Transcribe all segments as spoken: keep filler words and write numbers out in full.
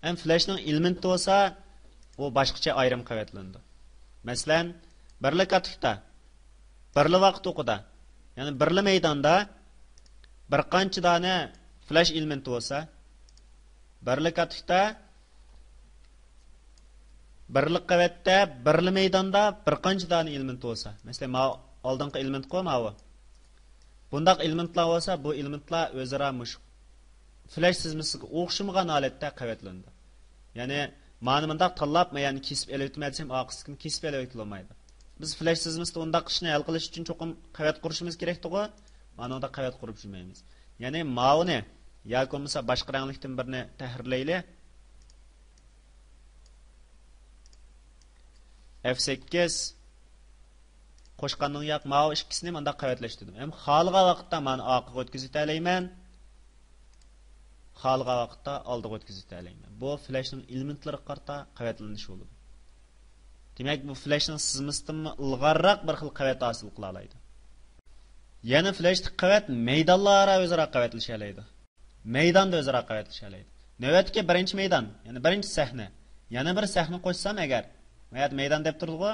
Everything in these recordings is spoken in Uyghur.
ھەم فلەشنىڭ ئېلېمېنتى بولسا، ئۇ باشقىچە ئايرىم قەۋەتلىنىدۇ. مەسىلەن، بىرلا كاتىكتا، بىرلا ۋاقىت ئوقىدا، يەنى بىرلا مەيداندا بىر قانچە دانە فلەش ئېلېمېنتى بولسا، بىرلا كاتىكتا، بىرلا قەۋەتتە، بىرلا مەيداندا بىر قانچە دانە ئېلېمېنت بولسا، مەسىلەن، ماۋۇ ئالدىنقى ئېلېمېنتقۇ ماۋۇ. بۇنداق ئېلېمېنتلار بولسا، بۇ ئېلېمېنتلار ئۆزئارا مۇشۇ فلەش سىزمىسىغا ئوخشىمىغان ھالەتتە قەۋەتلىنىدۇ. يەنى، مانا مۇنداق تاللاپ، مايانى كېسىپ ئېلىۋېتىمەن دېسەم، ئارقىسىدىكىنى كېسىپ ئېلىۋېتىلمايدۇ. بىز فلەش سىزمىسىدا ئۇنداق ئىشنى ھەل قىلىش ئۈچۈن چوقۇم قەۋەت قۇرۇشىمىز كېرەكتىغۇ؟ مانا ئۇنداق قەۋەت قۇرۇپ يۈرمەيمىز. يەنى ماۋۇنى ياكى بولمىسا باشقا رەڭلىكتىن بىرنى تەھرىرلەيلى. ئەف سەككىز قوشقاندىن ياق ماۋۇ ئىككىسىنى مۇنداق قەۋەتلەشتۈردۈم. ھەم خالىغان ۋاقىتتا مانا ئارقىغا ئۆتكۈزۈۋېتەلەيمەن. خالىغان ۋاقىتتا ئالدىغا ئۆتكۈزۈۋېتەلەيمەن. بۇ فلەشنىڭ ئېلېمېنتلىرىغا قارىتا قەۋەتلىنىش بولىدۇ. دېمەك، بۇ فلەشنىڭ سىزمىسىدىنمۇ ئىلغارراق بىر خىل قەۋەت ھاسىل قىلالايدۇ. يەنە فلەشتىكى قەۋەت مەيدانلار ئارا ئۆزئارا قەۋەتلىشەلەيدۇ. مەيداندا ئۆزئارا قەۋەتلىشەلەيدۇ. نۆۋەتتىكى بىرىنچى مەيدان، يەنى بىرىنچى سەھنە. يەنە بىر سەھنە قوشسام ئەگەر، مايا مەيدان دەپ تۇرىدىغۇ،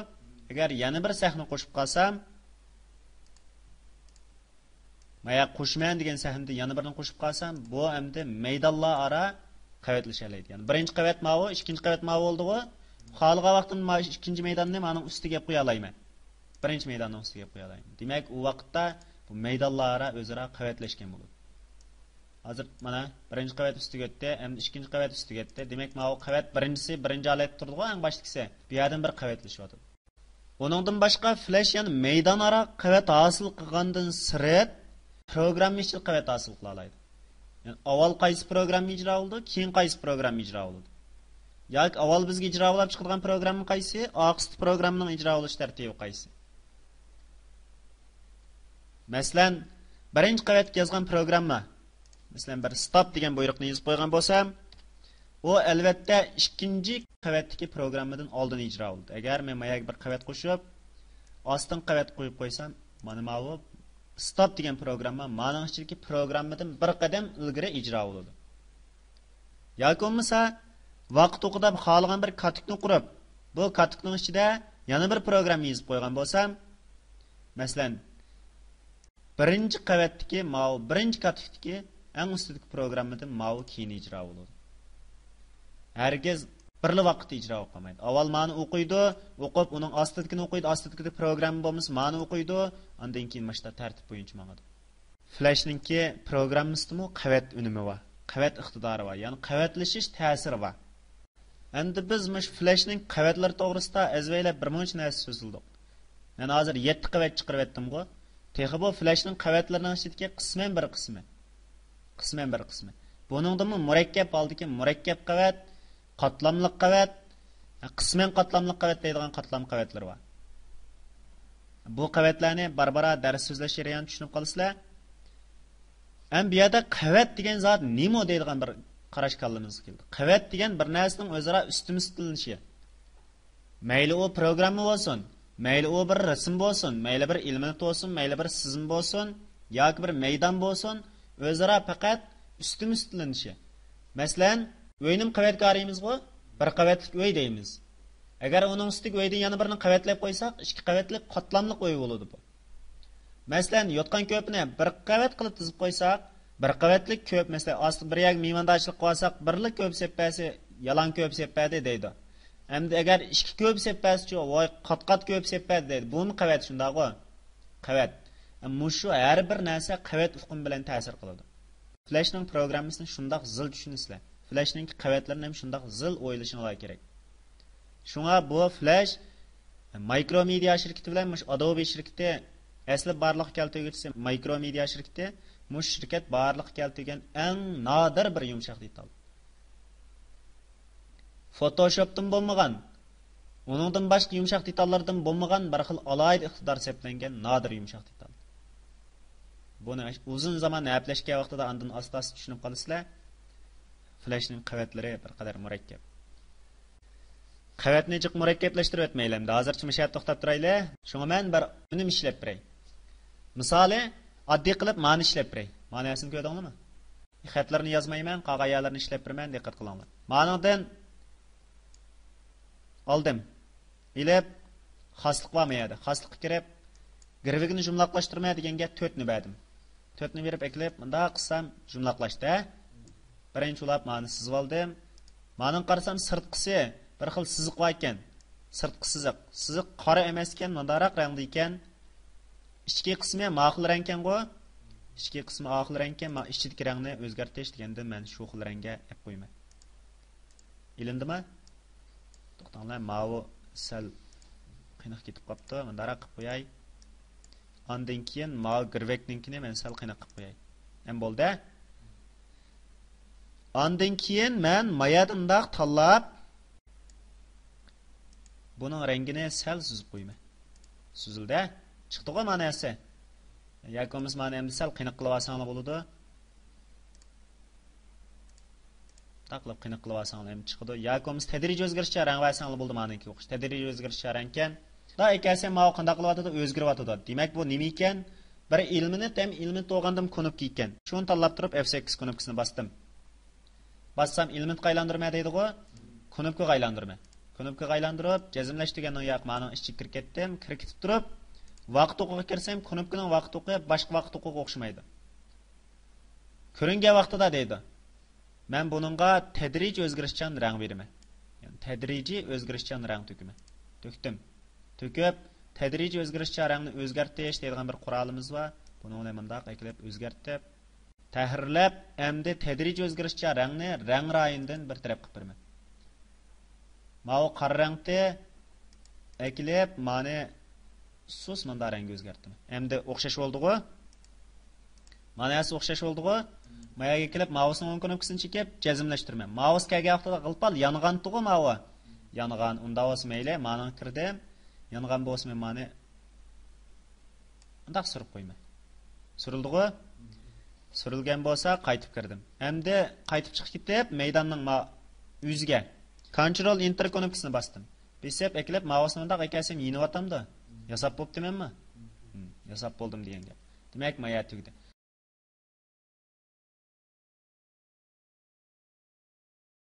ئەگەر يەنە بىر سەھنە قوشۇپ قالسام، مايا قوشىمەن دېگەن سەھنىدە يەنە بىرنى قوشۇپ قالسام، بۇ ئەمدى مەيدانلار ئارا قەۋەتلىشەلەيدۇ. يەنى بىرىنچى قەۋەت ماۋۇ، ئىككىنچى قەۋەت ماۋۇ بولدىغۇ. خالىغان ۋاقتىمدا مانا شۇ ئىككىنچى مەيداننى مانىڭ ئۈستىگە يەپ قويالايمەن. بىرىنچى مەيداننىڭ ئۈستىگە يەپ قويالايمەن. دېمەك، ئۇ ۋاقىتتا بۇ مەيدانلار ئارا ئۆزئارا قەۋەتلەشكەن بولىدۇ. ھازىر مانا بىرىنچى قەۋەت ئۈستىگە ئۆتتى، ئەمدى ئىككىنچى قەۋەت ئۈستىگە ئۆتتى. دېمەك، ماۋۇ قەۋەت بىرىنچىسى، بىرىنچى ھالەتتە تۇرىدىغۇ، ئەڭ باشتىكىسى. بۇ يەردىن بىر قەۋەتلىشىۋاتىدۇ. ئۇنىڭدىن باشقا، فلەش يەنە مەيدان ئارا قەۋەت ھاسىل قىلغاندىن سىرت، پروگرامما ئىچىدە قەۋەت ھاسىل قىلالايدۇ. يەنى ئاۋۋال قايسى پروگرامما ئىجرا بولىدۇ، كېيىن قايسى پروگرامما ئىجرا بولىدۇ؟ ياكى ئاۋۋال بىزگە ئىجرا بولۇپ چىقىدىغان پروگرامما قايسى، ئارقىسىدا پروگراممىنىڭ ئىجرا بولۇش تەرتىبى قايسى؟ مەسىلەن، بىرىنچى قەۋەتكە يازغان پروگرامما، مەسىلەن، بىر ستاپ دېگەن بۇيرۇقنى يېزىپ قويغان بولسام، ئۇ ئەلۋەتتە ئىككىنچى قەۋەتتىكى پروگراممىدىن ئالدىن ئىجرا بولىدۇ. ئەگەر مەن ماياگە بىر قەۋەت قوشۇپ، ئاستىنقى قەۋەت قويۇپ قويسام، مانا ماۋۇ ستاپ دېگەن پروگرامما مانىڭ ئىچىدىكى پروگراممىدىن بىر قەدەم ئىلگىرى ئىجرا بولىدۇ. ياكى بولمىسا، ۋاقىت ئوقىدا خالىغان بىر كاتىكنى قۇرۇپ، بۇ كاتىكنىڭ ئىچىدە يەنە بىر پروگرامما يېزىپ قويغان بولسام، مەسىلەن، بىرىنچى قەۋەتتىكى ماۋۇ بىرىنچى كاتىكتىكى ئەڭ ئۈستىدىكى پروگراممىدىن ماۋۇ كېيىن ئىجرا بولىدۇ. ھەرگىز بىرلا ۋاقىتتا ئىجرا بولۇپ قالمايدۇ. ئاۋۋال مانى ئوقۇيدۇ، ئوقۇپ ئۇنىڭ ئاستىدىكىنى ئوقۇيدۇ، ئاستىدىكىدە پروگرامما بولمىسا مانى ئوقۇيدۇ، ئاندىن كېيىن مۇشۇنداق تەرتىپ بويىچە ماڭىدۇ. فلەشنىڭكى پروگراممىسىدىمۇ قەۋەت ئۈنۈمى بار، قەۋەت ئىقتىدارى بار، يەنى قەۋەتلىشىش تەسىرى بار. ئەمدى بىز مۇشۇ فلەشنىڭ قەۋەتلىرى توغرىسىدا ئەزۋەيلەپ بىر مۇنچە نەرسە سۆزلىدۇق. مەن ھازىر يەتتە قەۋەت چىقىرىۋەتتىمغۇ. تېخى بۇ فلەشنىڭ قەۋەتلىرىنىڭ ئىچىدىكى قىسمەن بىر قىسمى. قىسمەن بىر قىسمى. بۇنىڭدىمۇ مۇرەككەپ ھالدىكى مۇرەككەپ قەۋەت، قاتلاملىق قەۋەت، قىسمەن قاتلاملىق قەۋەت دەيدىغان قاتلام قەۋەتلىرى بار. بۇ قەۋەتلەرنى بارا-بارا دەرس سۆزلەش جەريانىدا چۈشىنىپ قالىسىلەر. ھەم بۇ يەردە قەۋەت دېگەن زات نېمە دەيدىغان بىر قاراش كاللىمىزغا كېلىدۇ. قەۋەت دېگەن بىر نەرسىنىڭ ئۆزئارا ئۈستىمە ئۈستىلىنىشى. مەيلى ئۇ پروگرامما بولسۇن، مەيلى ئۇ بىر رەسىم بولسۇن، مەيلى بىر ئېلېمېنت بولسۇن، مەيلى بىر سىزما بولسۇن، ياكى بىر مەيدان بولسۇن، ئۆزئارا پەقەت ئۈستىمە ئۈستىلىنىشى. مەسىلەن، ئۆينىمۇ قەۋەتكە ئايرىيمىزغۇ، بىر قەۋەتلىك ئۆي دەيمىز. ئەگەر ئۇنىڭ ئۈستىگە ئۆيدىن يەنە بىرنى قەۋەتلەپ قويساق، ئىككى قەۋەتلىك قاتلاملىق ئۆي بولىدۇ بۇ. مەسىلەن، يوتقان كۆپىنى بىر قەۋەت قىلىپ تىزىپ قويساق، بىر قەۋەتلىك كۆپ، مەسىلەن، ئاستىغا بىر يەرگە مېھماندارچىلىق قىلىۋالساق، بىرلا كۆپ سېلىپ بەرسە، يالاڭ كۆپ سېلىپ بەردى دەيدۇ. ئەمدى ئەگەر ئىككى كۆپ سېلىپ بەرسىچۇ، ۋاي، قات-قات كۆپ سېلىپ بەردى دەيدۇ. بۇمۇ قەۋەت، شۇنداقغۇ؟ قەۋەت. مۇشۇ ھەر بىر نەرسە قەۋەت ئۇقۇمى بىلەن تەسىر قىلىدۇ. فلەشنىڭ پروگراممىسىنى شۇنداق زىل چۈشىنىسىلەر. فلەشنىڭكى قەۋەتلىرىنى ھەم شۇنداق زىل ئويلىشىڭلار كېرەك. شۇڭا بۇ فلەش مايكرو مېدىيا شىركىتى بىلەن مۇشۇ ئادوبى شىركىتى، ئەسلى بارلىققا كەلتۈرگۈچىسى مايكرو مېدىيا شىركىتى، مۇشۇ شىركەت بارلىققا كەلتۈرگەن ئەڭ نادىر بىر يۇمشاق دېتال. فوتوشوپتىن بولمىغان، ئۇنىڭدىن باشقا يۇمشاق دېتاللاردىن بولمىغان بىر خىل ئالاھىدە ئىقتىدار سەپلەنگەن نادىر يۇمشاق دېتال. بۇنى ئۇزۇن زامان ھەپىلەشكەن ۋاقتىدا ئاندىن ئاستا-ئاستا چۈشىنىپ قالىسىلەر. فلەشنىڭ قەۋەتلىرى بىر قەدەر مۇرەككەپ. قەۋەتنى جىق مۇرەككەپلەشتۈرۈۋەتمەيلى ئەمدى. ھازىرچە مۇشۇ يەردە توختاپ تۇرايلى. شۇڭا مەن بىر ئۈنۈم ئىشلەپ بېرەي. مىسالى، ئاددىي قىلىپ مانى ئىشلەپ بېرەي. مانى ھەسسىنى كۆردۈڭلارمۇ؟ خەتلىرىنى يازمايمەن، قالغان يەرلىرىنى ئىشلەپ بېرىمەن، دىققەت قىلىڭلار. مانىڭدىن ئالدىم. ئېلىپ، خاسلىق بارمۇ يەردە؟ خاسلىققا كىرىپ، گىرۋىكنى جۇملاقلاشتۇرما دېگەنگە تۆتنى بەردىم. تۆتنى بېرىپ ئەكېلىپ، مۇنداق قىلسام جۇملاقلاشتى. بىرىنچى ئۇلاپ مانى سىزىۋالدىم. مانىڭ قارىسام سىرتقىسى بىر خىل سىزىق بار ئىكەن. سىرتقى سىزىق. سىزىق قارا ئەمەس ئىكەن، مۇنداقراق رەڭدە ئىكەن. ئىچكى قىسمى ماخىل رەڭكەنغۇ؟ ئىچكى قىسمى ئاخىل رەڭكەن، ما ئىچىدىكى رەڭنى ئۆزگەرتىش دېگەندە مەن شۇ خىل رەڭگە ئەپ قويىمەن. ئېلىندىما؟ توختاڭلار، ماۋۇ سەل قېنىق كېتىپ قاپتۇ. مۇنداقراق قىلىپ قوياي. ئاندىن كېيىن ماۋۇ گىرۋەكنىڭكىنى مەن سەل قېنىق قىلىپ قوياي. ئەم بولدى. ئاندىن كېيىن مەن مايادىن مۇنداق تاللاپ، بۇنىڭ رەڭگىنى سەل سۈزۈپ قويىمەن. سۈزۈلدى. چىقتىغۇ مانىسى. ياكى بولمىسا مانا ئەمدى سەل قېنىق قىلىۋالساڭلار بولىدۇ. تاقلاپ قېنىق قىلىۋالساڭلار ئەمدى چىقىدۇ. ياكى بولمىسا تەدرىجىي ئۆزگىرىشچە رەڭ بەرسەڭلار بولىدۇ، مانىڭكى ئوخشاش. تەدرىجىي ئۆزگىرىشچە رەڭكەن. دا ئەكەلسەم ماۋۇ قانداق قىلىۋاتىدۇ؟ ئۆزگىرىۋاتىدۇ. دېمەك، بۇ نېمە ئىكەن؟ بىر ئېلېمېنت ھەم ئېلېمېنت بولغاندىن كۇنۇپكا ئىكەن. شۇنى تاللاپ تۇرۇپ ئەف سەككىز كۇنۇپكىسىنى باستىم. باسسام ئېلېمېنتقا ئايلاندۇرما دەيدىغۇ. كۇنۇپكىغا ئايلاندۇرما. كۇنۇپكىغا ئايلاندۇرۇپ، جەزملەش دېگەننىڭ ياق، مانىڭ ئىچىگە كىرىپ كەتتىم. كىرىپ كېتىپ تۇرۇپ، ۋاقىت ئوقىغا كىرسەم، كۇنۇپكىنىڭ ۋاقىت ئوقى باشقا ۋاقىت ئوقىغا ئوخشىمايدۇ. كۆرۈنگەن ۋاقتىدا دەيدۇ. مەن بۇنىڭغا تەدرىجىي ئۆزگىرىشچان رەڭ بېرىمەن. يەنى تەدرىجىي ئۆزگىرىشچان رەڭ تۆكىمەن. تۆكتۈم. تۆكۈپ، تەدرىجىي ئۆزگىرىشچان رەڭنى ئۆزگەرتىش دەيدىغان بىر قورالىمىز بار. بۇنىڭ بىلەن مۇنداق ئەكىلىپ ئۆزگەرتىپ، تەھرىرلەپ، ئەمدى تەدرىجىي ئۆزگىرىشچان رەڭنى رەڭ رايىنىدىن بىر تەرەپ قىلىپ بېرىمەن. ماۋۇ قارا رەڭنى ئەكىلىپ، مانى سۇس مۇنداق رەڭگە ئۆزگەرتىمەن. ئەمدى ئوخشاش بولدىغۇ؟ مانا ھەسسە ئوخشاش بولدىغۇ؟ ما يەرگە كېلىپ، ماۋۇسنىڭ ئوڭ كۇنۇپكىسىنى چېكىپ، جەزملەشتۈرىمەن. ماۋۇس كەلگەن ۋاقتىدا غىلپال يانغانتىغۇ ماۋۇ؟ يانغان. ئۇنداق بولسا مەيلى، مانىڭغا كىردىم. يانغان بولسا مەن مانى مۇنداق سۈرۈپ قويىمەن. سۈرۈلدىغۇ؟ سۈرۈلگەن بولسا قايتىپ كىردىم. ئەمدى قايتىپ چىقىپ كېتىپ، مەيداننىڭ ما ئۆزىگە كونترول ئېنتېر كۇنۇپكىسىنى باستىم. بېسىپ ئەكېلىپ، ماۋۇسنى مۇنداق ئەكەلسەم يېنىۋاتامدۇ؟ ياساپ بوپتىمەنمۇ؟ ھىم، ياساپ بولدۇم دېگەن گەپ. دېمەك، ما يەر تۈگىدى.